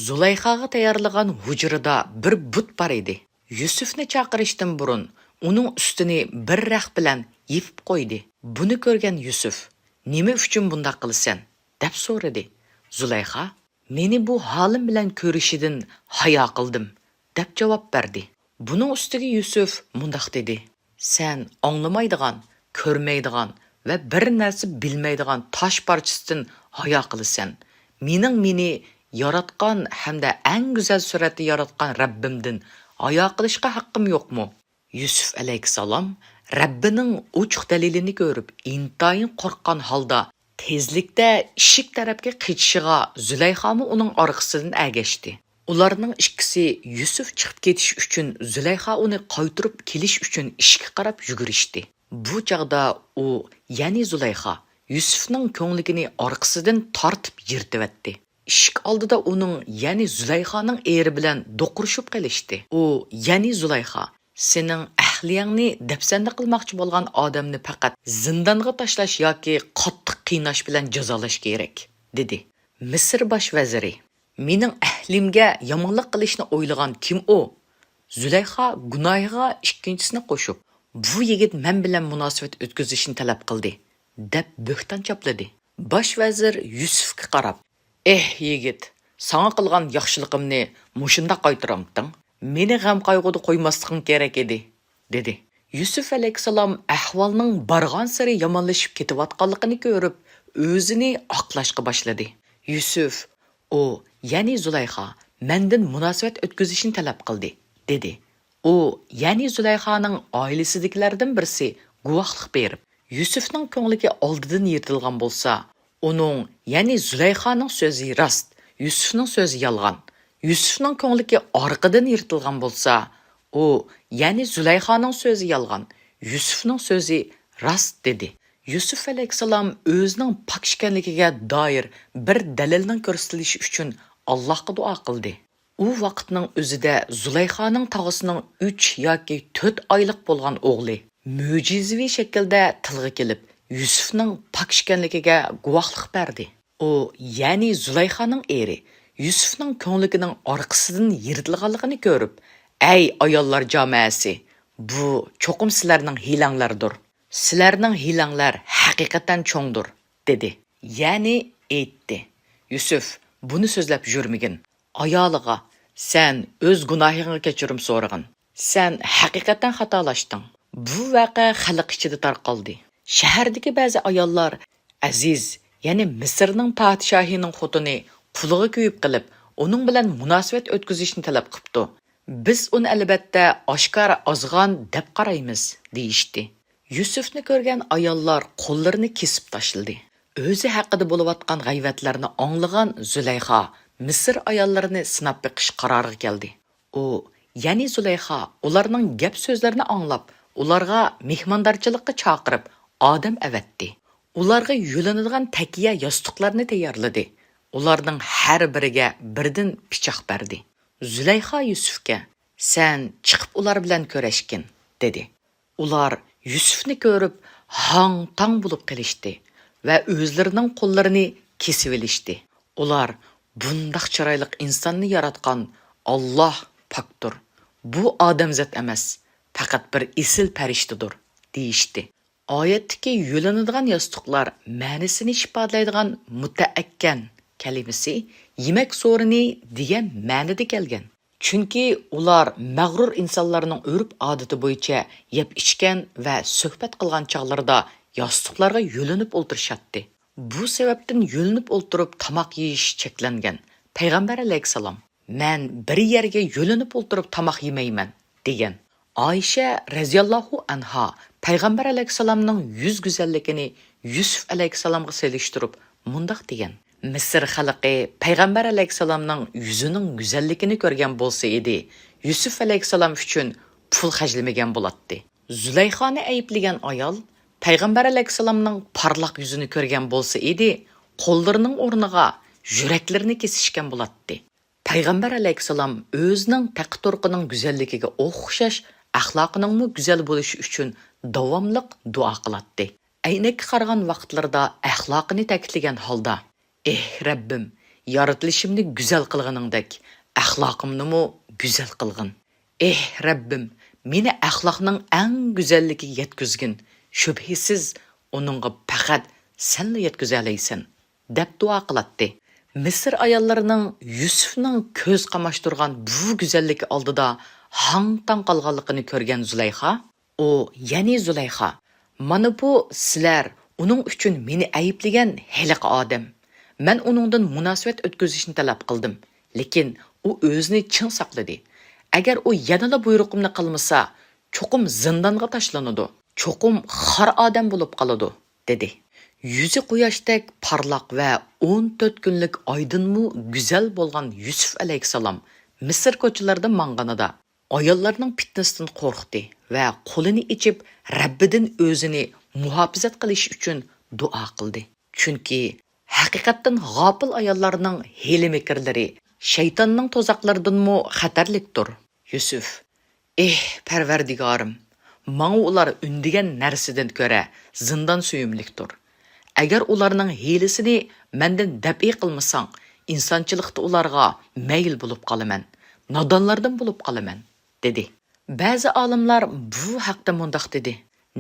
زۇلەيخاغا تەييارلىغان ھۇجرىدا بىر بۇت بار ئىدى. يۈسۈفنى چاقىرىشتىن بۇرۇن ئۇنىڭ ئۈستىنى بىر رەخ بىلەن يېپىپ قويدى. بۇنى كۆرگەن يۈسۈف، نېمە ئۈچۈن بۇنداق قىلىسەن؟ دەپ سورىدى. زۇلەيخا، مېنى بۇ ھالىم بىلەن كۆرۈشىدىن ھايا قىلدىم، دەپ جاۋاب بەردى. بۇنىڭ ئۈستىگە يۈسۈف مۇنداق دېدى: سەن ئاڭلىمايدىغان، كۆرمەيدىغان ۋە بىر نەرسە بىلمەيدىغان تاش پارچىسىدىن ھايا قىلىسەن. مېنىڭ مېنى ياراتقان ھەمدە ئەڭ گۈزەل سۈرەتتە ياراتقان رەببىمدىن ھايا قىلىشقا ھەققىم يوقمۇ؟ يۈسۈپ ئەلەيھىسسالام رەببىنىڭ ئوچۇق دەلىلىنى كۆرۈپ، ئىنتايىن قورققان ھالدا تېزلىكتە ئىشىك تەرەپكە قېچىشىغا، زۇلەيخامۇ ئۇنىڭ ئارقىسىدىن ئەگەشتى. ئۇلارنىڭ ئىككىسى يۈسۈپ چىقىپ كېتىش ئۈچۈن، زۇلەيخا ئۇنى قايتۇرۇپ كېلىش ئۈچۈن ئىشىككە قاراپ يۈگۈرۈشتى. بۇ چاغدا ئۇ، يەنى زۇلەيخا، يۈسۈپنىڭ كۆڭلىكىنى ئارقىسىدىن تارتىپ يىرتىۋەتتى. ئىشىك ئالدىدا ئۇنىڭ، يەنى زۇلەيخانىڭ ئېرى بىلەن دوقۇرۇشۇپ قېلىشتى. ئۇ، يەنى زۇلەيخا، سېنىڭ ئەھلىيەڭنى دەپسەندە قىلماقچى بولغان ئادەمنى پەقەت زىندانغا تاشلاش ياكى قاتتىق قىيناش بىلەن جازالاش كېرەك، دېدى. مىسىر باش ۋەزىرى، مېنىڭ ئەھلىمگە يامانلىق قىلىشنى ئويلىغان كىم ئۇ؟ زۇلەيخا گۇناھىغا ئىككىنچىسىنى قوشۇپ، بۇ يىگىت مەن بىلەن مۇناسىۋەت ئۆتكۈزۈشنى تەلەپ قىلدى، دەپ بۆھتان چاپلىدى. باش ۋەزىر يۈسۈفكە قاراپ، ئېھ، يىگىت، ساڭا قىلغان ياخشىلىقىمنى مۇشۇنداق قايتۇرامتىڭ؟ مېنى غەم-قايغۇدا قويماسلىقىڭ كېرەك ئىدى، دېدى. يۈسۈف ئەلەيھىسسالام ئەھۋالنىڭ بارغانسېرى يامانلىشىپ كېتىۋاتقانلىقىنى كۆرۈپ، ئۆزىنى ئاقلاشقا باشلىدى. يۈسۈف، ئۇ، يەنى زۇلەيخا، مەندىن مۇناسىۋەت ئۆتكۈزۈشنى تەلەپ قىلدى، دېدى. ئۇ، يەنى زۇلەيخانىڭ ئائىلىسىدىكىلەردىن بىرسى گۇۋاھلىق بېرىپ، يۈسۈفنىڭ كۆڭلىكى ئالدىدىن يىرتىلغان بولسا، ئۇنىڭ، يەنى زۇلەيخانىڭ سۆزى راست، يۈسۈفنىڭ سۆزى يالغان. يۈسۈفنىڭ كۆڭلىكى ئارقىدىن يىرتىلغان بولسا، ئۇ، يەنى زۇلەيخانىڭ سۆزى يالغان، يۈسۈفنىڭ سۆزى راست، دېدى. يۈسۈف ئەلەيھىسسالام ئۆزىنىڭ پاك ئىكەنلىكىگە دائىر بىر دەلىلنىڭ كۆرسىتىلىشى ئۈچۈن ئاللاھقا دۇئا قىلدى. ئۇ ۋاقىتنىڭ ئۆزىدە زۇلەيخانىڭ تاغىسىنىڭ ئۈچ ياكى تۆت ئايلىق بولغان ئوغلى مۆجىزىۋى شەكىلدە تىلغا كېلىپ، يۈسۈفنىڭ پاك ئىكەنلىكىگە گۇۋاھلىق بەردى. ئۇ، يەنى زۇلەيخانىڭ ئېرى، يۈسۈفنىڭ كۆڭلىكىنىڭ ئارقىسىدىن يىرتىلغانلىقىنى كۆرۈپ، ئەي ئاياللار جامائەسى، بۇ چوقۇم سىلەرنىڭ ھىيلەڭلەردۇر. سىلەرنىڭ ھىيلەڭلەر ھەقىقەتەن چوڭدۇر، دېدى. يەنى ئېيتتى، يۈسۈف، بۇنى سۆزلەپ يۈرمىگىن. ئايالىغا، سەن ئۆز گۇناھىڭغا كەچۈرۈم سورىغىن. سەن ھەقىقەتەن خاتالاشتىڭ. بۇ ۋەقە خەلق ئىچىدە تارقالدى. شەھەردىكى بەزى ئاياللار، ئەزىز، يەنى مىسىرنىڭ پادىشاھىنىڭ خوتۇنى قۇلىغا كۆيۈپ قېلىپ، ئۇنىڭ بىلەن مۇناسىۋەت ئۆتكۈزۈشنى تەلەپ قىپتۇ. بىز ئۇنى ئەلۋەتتە ئاشكارا ئازغان دەپ قارايمىز، دېيىشتى. يۈسۈفنى كۆرگەن ئاياللار قوللىرىنى كېسىپ تاشلىدى. ئۆزى ھەققىدە بولۇۋاتقان غەيۋەتلەرنى ئاڭلىغان زۇلەيخا مىسىر ئاياللىرىنى سىناپ بېقىش قارارىغا كەلدى. ئۇ، يەنى زۇلەيخا ئۇلارنىڭ گەپ-سۆزلىرىنى ئاڭلاپ، ئۇلارغا مېھماندارچىلىققا چاقىرىپ، ئادەم ئەۋەتتى. ئۇلارغا يۆلىنىدىغان تەكىيە ياستۇقلارنى تەييارلىدى. ئۇلارنىڭ ھەر بىرىگە بىردىن پىچاق بەردى. زۇلەيخا يۈسۈفكە، سەن چىقىپ ئۇلار بىلەن كۆرۈشكىن، دېدى. ئۇلار يۈسۈفنى كۆرۈپ ھاڭ-تاڭ بولۇپ قېلىشتى ۋە ئۆزلىرىنىڭ قوللىرىنى كېسىۋېلىشتى. ئۇلار، بۇنداق چىرايلىق ئىنساننى ياراتقان ئاللاھ پاكتۇر. بۇ ئادەمزات ئەمەس، پەقەت بىر ئېسىل پەرىشتىدۇر، دېيىشتى. ئايەتتىكى يۆلىنىدىغان ياستۇقلار مەنىسىنى ئىپادىلەيدىغان مۇتەئەككەن كەلىمىسى يېمەك سورۇنى دېگەن مەنىدە كەلگەن. چۈنكى ئۇلار مەغرۇر ئىنسانلارنىڭ ئۆرپ-ئادىتى بويىچە يەپ-ئىچكەن ۋە سۆھبەت قىلغان چاغلىرىدا ياستۇقلارغا يۆلىنىپ ئولتۇرۇشاتتى. بۇ سەۋەبتىن يۆلىنىپ ئولتۇرۇپ تاماق يېيىش چەكلەنگەن. پەيغەمبەر ئەلەيھىسسالام، مەن بىر يەرگە يۆلىنىپ ئولتۇرۇپ تاماق يېمەيمەن، دېگەن. ئائىشە رەزىياللاھۇ ئەنھا پەيغەمبەر ئەلەيھىسسالامنىڭ يۈز گۈزەللىكىنى يۈسۈپ ئەلەيھىسسالامغا سېلىشتۇرۇپ مۇنداق دېگەن: مىسىر خەلقى پەيغەمبەر ئەلەيھىسسالامنىڭ يۈزىنىڭ گۈزەللىكىنى كۆرگەن بولسا ئىدى، يۈسۈپ ئەلەيھىسسالام ئۈچۈن پۇل خەجلىمىگەن بولاتتى. زۇلەيخانى ئەيىبلىگەن ئايال پەيغەمبەر ئەلەيھىسسالامنىڭ پارلاق يۈزىنى كۆرگەن بولسا ئىدى، قوللىرىنىڭ ئورنىغا يۈرەكلىرىنى كېسىشكەن بولاتتى. پەيغەمبەر ئەلەيھىسسالام ئۆزىنىڭ تەقى-تۇرقىنىڭ گۈزەللىكىگە ئوخشاش ئەخلاقىنىڭمۇ گۈزەل بولۇشى ئۈچۈن داۋاملىق دۇئا قىلاتتى. ئەينەككە قارىغان ۋاقىتلىرىدا ئەخلاقىنى تەكىتلىگەن ھالدا: ئېھ، رەببىم، يارىتىلىشىمنى گۈزەل قىلغىنىڭدەك، ئەخلاقىمنىمۇ گۈزەل قىلغىن. ئېھ، رەببىم، مېنى ئەخلاقنىڭ ئەڭ گۈزەللىكىگە يەتكۈزگىن، شۈبھىسىز، ئۇنىڭغا پەقەت سەنلا يەتكۈزەلەيسەن، دەپ دۇئا قىلاتتى. مىسىر ئاياللىرىنىڭ يۈسۈفنىڭ كۆز قاماشتۇرغان بۇ گۈزەللىكى ئالدىدا ھاڭ-تاڭ قالغانلىقىنى كۆرگەن زۇلەيخا، ئۇ، يەنى زۇلەيخا، مانا بۇ سىلەر ئۇنىڭ ئۈچۈن مېنى ئەيىبلىگەن ھېلىقى ئادەم. مەن ئۇنىڭدىن مۇناسىۋەت ئۆتكۈزۈشنى تەلەپ قىلدىم، لېكىن ئۇ ئۆزىنى چىڭ ساقلىدى. ئەگەر ئۇ يەنىلا بۇيرۇقۇمنى قىلمىسا، چوقۇم زىندانغا تاشلىنىدۇ، چوقۇم خار ئادەم بولۇپ قالىدۇ، دېدى. يۈزى قۇياشتەك پارلاق ۋە ئون تۆت كۈنلۈك ئايدىنمۇ گۈزەل بولغان يۈسۈف ئەلەيھىسسالام مىسىر كوچىلىرىدا ماڭغىنىدا، ئاياللارنىڭ پىتنىسىدىن قورقتى ۋە قولىنى ئېچىپ، رەببىدىن ئۆزىنى مۇھاپىزەت قىلىش ئۈچۈن دۇئا قىلدى. چۈنكى ھەقىقەتتىن غاپىل ئاياللارنىڭ ھىيلە-مىكىرلىرى شەيتاننىڭ تۇزاقلىرىدىنمۇ خەتەرلىكتۇر. يۈسۈف، ئېھ، پەرۋەردىگارىم، ماڭا ئۇلار ئۈندىگەن نەرسىدىن كۆرە زىندان سۆيۈملۈكتۇر. ئەگەر ئۇلارنىڭ ھىيلىسىنى مەندىن دەپئى قىلمىساڭ، ئىنسانچىلىقتا ئۇلارغا مەيىل بولۇپ قالىمەن، نادانلاردىن بولۇپ قالىمەن، دېدى. بەزى ئالىملار بۇ ھەقتە مۇنداق دېدى: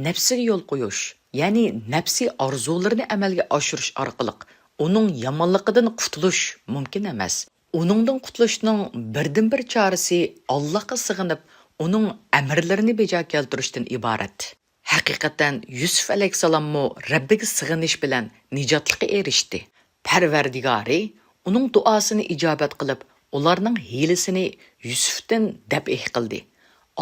نەپسىگە يول قويۇش، يەنى نەپسىي ئارزۇلىرىنى ئەمەلگە ئاشۇرۇش ئارقىلىق ئۇنىڭ يامانلىقىدىن قۇتۇلۇش مۇمكىن ئەمەس. ئۇنىڭدىن قۇتۇلۇشنىڭ بىردىنبىر چارىسى ئاللاھقا سىغىنىپ، ئۇنىڭ ئەمىرلىرىنى بېجا كەلتۈرۈشتىن ئىبارەت. ھەقىقەتەن يۈسۈف ئەلەيھىسسالاممۇ رەببىگە سىغىنىش بىلەن نىجاتلىققا ئېرىشتى. پەرۋەردىگارى ئۇنىڭ دۇئاسىنى ئىجابەت قىلىپ، ئۇلارنىڭ ھىيلىسىنى يۈسۈفتىن دەپئى قىلدى.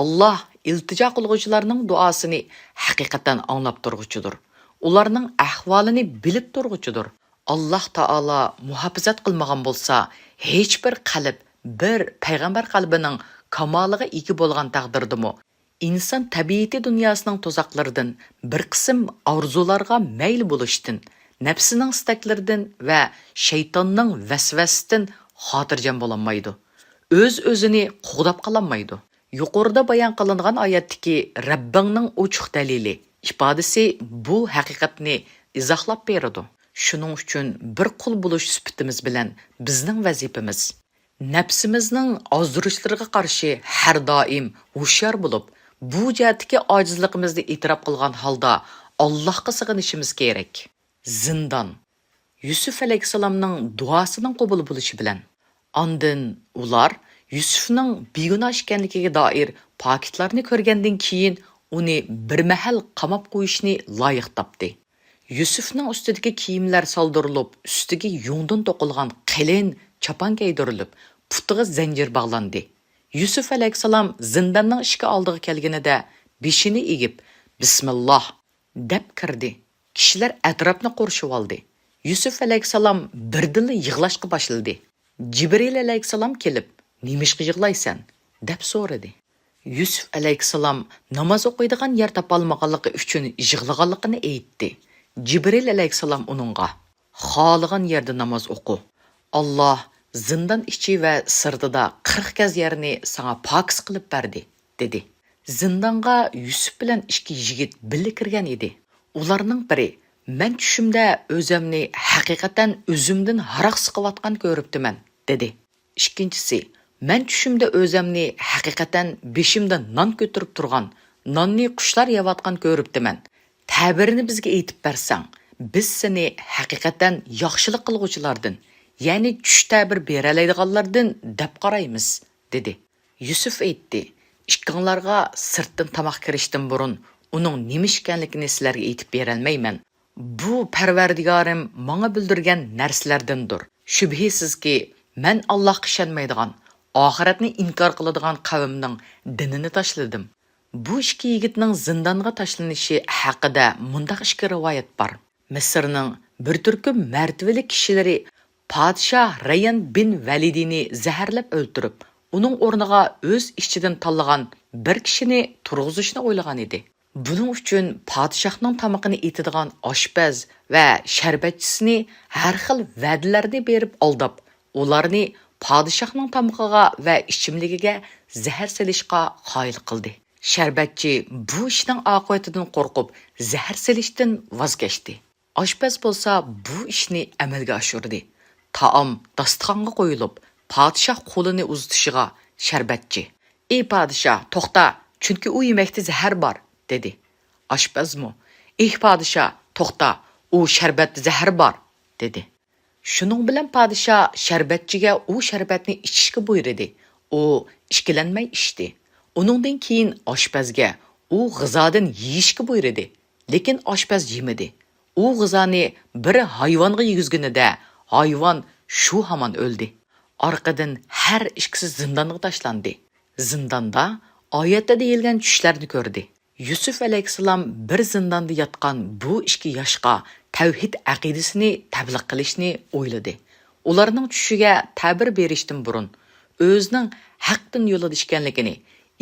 ئاللاھ ئىلتىجا قىلغۇچىلارنىڭ دۇئاسىنى ھەقىقەتەن ئاڭلاپ تۇرغۇچىدۇر. ئۇلارنىڭ ئەھۋالىنى بىلىپ تۇرغۇچىدۇر. ئاللاھ تائالا مۇھاپىزەت قىلمىغان بولسا، ھېچبىر قەلب بىر پەيغەمبەر قەلبىنىڭ كامالىغا ئىگە بولغان تەقدىردىمۇ، ئىنسان تەبىئىتى دۇنياسىنىڭ تۇزاقلىرىدىن، بىر قىسىم ئارزۇلارغا مەيىل بولۇشتىن، نەپسىنىڭ ئىستەكلىرىدىن ۋە شەيتاننىڭ ۋەسۋەسىسىدىن خاتىرجەم بولالمايدۇ. ئۆز-ئۆزىنى قوغداپ قالالمايدۇ. يۇقىرىدا بايان قىلىنغان ئايەتتىكى رەببىڭنىڭ ئوچۇق دەلىلى، ئىپادىسى بۇ ھەقىقەتنى ئىزاھلاپ بېرىدۇ. شۇنىڭ ئۈچۈن بىر قۇل بولۇش سۈپىتىمىز بىلەن بىزنىڭ ۋەزىپىمىز، نەپسىمىزنىڭ ئازدۇرۇشلىرىغا قارشى ھەر دائىم ھوشيار بولۇپ، بۇ جەھەتتىكى ئاجىزلىقىمىزنى ئېتىراپ قىلغان ھالدا ئاللاھقا سىغىنىشىمىز كېرەك. زىندان. يۈسۈف ئەلەيھىسسالامنىڭ دۇئاسىنىڭ قوبۇل بولۇشى بىلەن، ئاندىن ئۇلار يۈسۈفنىڭ بىگۇناھ ئىكەنلىكىگە دائىر پاكىتلارنى كۆرگەندىن كېيىن، ئۇنى بىر مەھەل قاماپ قويۇشنى لايىق تاپتى. يۈسۈفنىڭ ئۈستىدىكى كىيىملەر سالدۇرۇلۇپ، ئۈستىگە يۇڭدىن توقۇلغان قېلىن چاپان كىيدۈرۈلۈپ، پۇتىغا زەنجىر باغلاندى. يۈسۈف ئەلەيھىسسالام زىنداننىڭ ئىشىكى ئالدىغا كەلگىنىدە، بېشىنى ئېگىپ، بىسمىللاھ، دەپ كىردى. كىشىلەر ئەتراپنى قورشىۋالدى. يۈسۈف ئەلەيھىسسالام بىردىنلا يىغلاشقا باشلىدى. جىبرىل ئەلەيھىسسالام كېلىپ، نېمىشقا يىغلايسەن؟ دەپ سورىدى. يۈسۈف ئەلەيھىسسالام ناماز ئوقۇيدىغان يەر تاپالمىغانلىقى ئۈچۈن يىغلىغانلىقىنى ئېيتتى. جىبرىل ئەلەيھىسسالام ئۇنىڭغا، خالىغان يەردە ناماز ئوقۇ. ئاللاھ زىندان ئىچى ۋە سىرتىدا قىرىق گەز يەرنى ساڭا پاكىز قىلىپ بەردى، دېدى. زىندانغا يۈسۈپ بىلەن ئىككى يىگىت بىللە كىرگەن ئىدى. ئۇلارنىڭ بىرى، مەن چۈشۈمدە ئۆزەمنى ھەقىقەتەن ئۆزۈمدىن ھاراق سىقىۋاتقان كۆرۈپتىمەن، دېدى. ئىككىنچىسى، مەن چۈشۈمدە ئۆزەمنى ھەقىقەتەن بېشىمدا نان كۆتۈرۈپ تۇرغان، ناننى قۇشلار يەۋاتقان كۆرۈپتىمەن. تەبىرىنى بىزگە ئېيتىپ بەرسەڭ، بىز سېنى ھەقىقەتەن ياخشىلىق قىلغۇچىلاردىن، يەنى چۈش تەبىر بېرەلەيدىغانلاردىن دەپ قارايمىز، دېدى. يۈسۈپ ئېيتتى، ئىككىڭلارغا سىرتتىن تاماق كىرىشتىن بۇرۇن ئۇنىڭ نېمە ئىكەنلىكىنى سىلەرگە ئېيتىپ بېرەلمەيمەن. بۇ پەرۋەردىگارىم ماڭا بىلدۈرگەن نەرسىلەردىندۇر. شۈبھىسىزكى، مەن ئاللاھقا ئىشەنمەيدىغان، ئاخىرەتنى ئىنكار قىلىدىغان قەۋمنىڭ دىنىنى تاشلىدىم. بۇ ئىككى يىگىتنىڭ زىندانغا تاشلىنىشى ھەققىدە مۇنداق ئىككى رىۋايەت بار. مىسىرنىڭ بىر تۈركۈم مەرتىۋىلىك كىشىلىرى پادىشاھ رەييان بىن ۋەلىدىنى زەھەرلەپ ئۆلتۈرۈپ، ئۇنىڭ ئورنىغا ئۆز ئىچىدىن تاللىغان بىر كىشىنى تۇرغۇزۇشنى ئويلىغان ئىدى. بۇنىڭ ئۈچۈن پادىشاھنىڭ تامىقىنى ئېتىدىغان ئاشپەز ۋە شەربەتچىسىنى ھەر خىل ۋەدىلەرنى بېرىپ ئالداپ، ئۇلارنى پادىشاھنىڭ تامىقىغا ۋە ئىچىملىكىگە زەھەر سېلىشقا قايىل قىلدى. شەربەتچى بۇ ئىشنىڭ ئاقىۋىتىدىن قورقۇپ، زەھەر سېلىشتىن ۋاز كەچتى. ئاشپەز بولسا بۇ ئىشنى ئەمەلگە ئاشۇردى. تائام داستىخانغا قويۇلۇپ، پادىشاھ قولىنى ئۇزىتىشىغا شەربەتچى: «ئى پادىشاھ، توختا، چۈنكى ئۇ يېمەكتە زەھەر بار» دېدى. ئاشپەزمۇ: «ئى پادىشاھ، توختا، ئۇ شەربەتتە زەھەر بار» دېدى. شۇنىڭ بىلەن پادىشاھ شەربەتچىگە ئۇ شەربەتنى ئىچىشكە بۇيرۇدى. ئۇ ئىككىلەنمەي ئىچتى. ئۇنىڭدىن كېيىن ئاشپەزگە ئۇ غىزادىن يېيىشكە بۇيرۇدى. لېكىن ئاشپەز يېمىدى. ئۇ غىزانى بىر ھايۋانغا يېگۈزگىنىدە، ھايۋان شۇ ھامان ئۆلدى. ئارقىدىن ھەر ئىككىسى زىندانغا تاشلاندى. زىنداندا ئايەتتە دېيىلگەن چۈشلەرنى كۆردى. يۈسۈپ ئەلەيھىسسالام بىر زىنداندا ياتقان بۇ ئىككى ياشقا تەۋھىد ئەقىدىسىنى تەبلىغ قىلىشنى ئويلىدى. ئۇلارنىڭ چۈشىگە تەبىر بېرىشتىن بۇرۇن، ئۆزىنىڭ ھەق دىن يولىدا ئىكەنلىكىنى،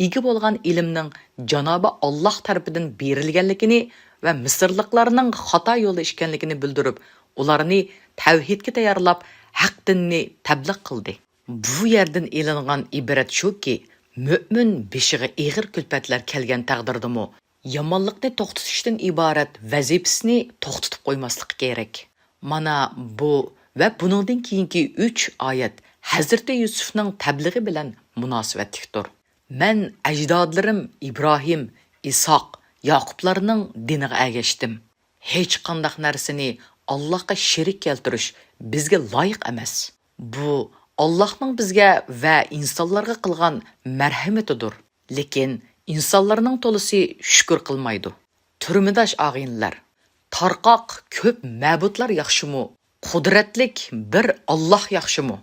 ئىگە بولغان ئىلىمنىڭ جانابى ئاللاھ تەرىپىدىن بېرىلگەنلىكىنى ۋە مىسىرلىقلارنىڭ خاتا يولدا ئىكەنلىكىنى بىلدۈرۈپ، ئۇلارنى تەۋھىدكە تەييارلاپ، ھەق دىننى تەبلىغ قىلدى. بۇ يەردىن ئېلىنغان ئىبرەت شۇكى، مۆمىن بېشىغا ئېغىر كۈلپەتلەر كەلگەن تەقدىردىمۇ، يامانلىقنى توختىتىشتىن ئىبارەت ۋەزىپىسىنى توختىتىپ قويماسلىقى كېرەك. مانا بۇ ۋە بۇنىڭدىن كېيىنكى ئۈچ ئايەت ھەزرىتى يۈسۈفنىڭ تەبلىغى بىلەن مۇناسىۋەتلىكتۇر. «مەن ئەجدادلىرىم ئىبراھىم، ئىسھاق، ياقۇپلارنىڭ دىنىغا ئەگەشتىم. ھېچقانداق نەرسىنى ئاللاھقا شېرىك كەلتۈرۈش بىزگە لايىق ئەمەس. بۇ ئاللاھنىڭ بىزگە ۋە ئىنسانلارغا قىلغان مەرھىمىتىدۇر. لېكىن ئىنسانلارنىڭ تولىسى شۈكۈر قىلمايدۇ.» تۈرمىداش ئاغىنىلەر، تارقاق كۆپ مەبۇدلار ياخشىمۇ، قۇدرەتلىك بىر ئاللاھ ياخشىمۇ؟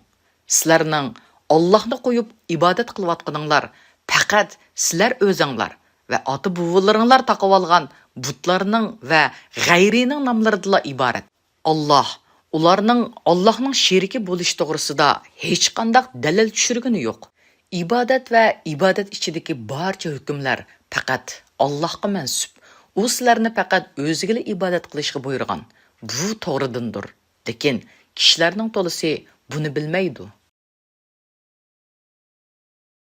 سىلەرنىڭ ئاللاھنى قويۇپ ئىبادەت قىلىۋاتقىنىڭلار پەقەت سىلەر ئۆزۈڭلار ۋە ئاتا-بوۋىلىرىڭلار تاقىۋالغان بۇتلارنىڭ ۋە غەيرىنىڭ ناملىرىدىلا ئىبارەت. ئاللاھ ئۇلارنىڭ ئاللاھنىڭ شېرىكى بولۇشى توغرىسىدا ھېچقانداق دەلىل چۈشۈرگىنى يوق. ئىبادەت ۋە ئىبادەت ئىچىدىكى بارچە ھۆكۈملەر پەقەت ئاللاھقا مەنسۇپ. ئۇ سىلەرنى پەقەت ئۆزىگىلا ئىبادەت قىلىشقا بۇيرۇغان. بۇ توغرىدىندۇر. لېكىن كىشىلەرنىڭ تولىسى بۇنى بىلمەيدۇ.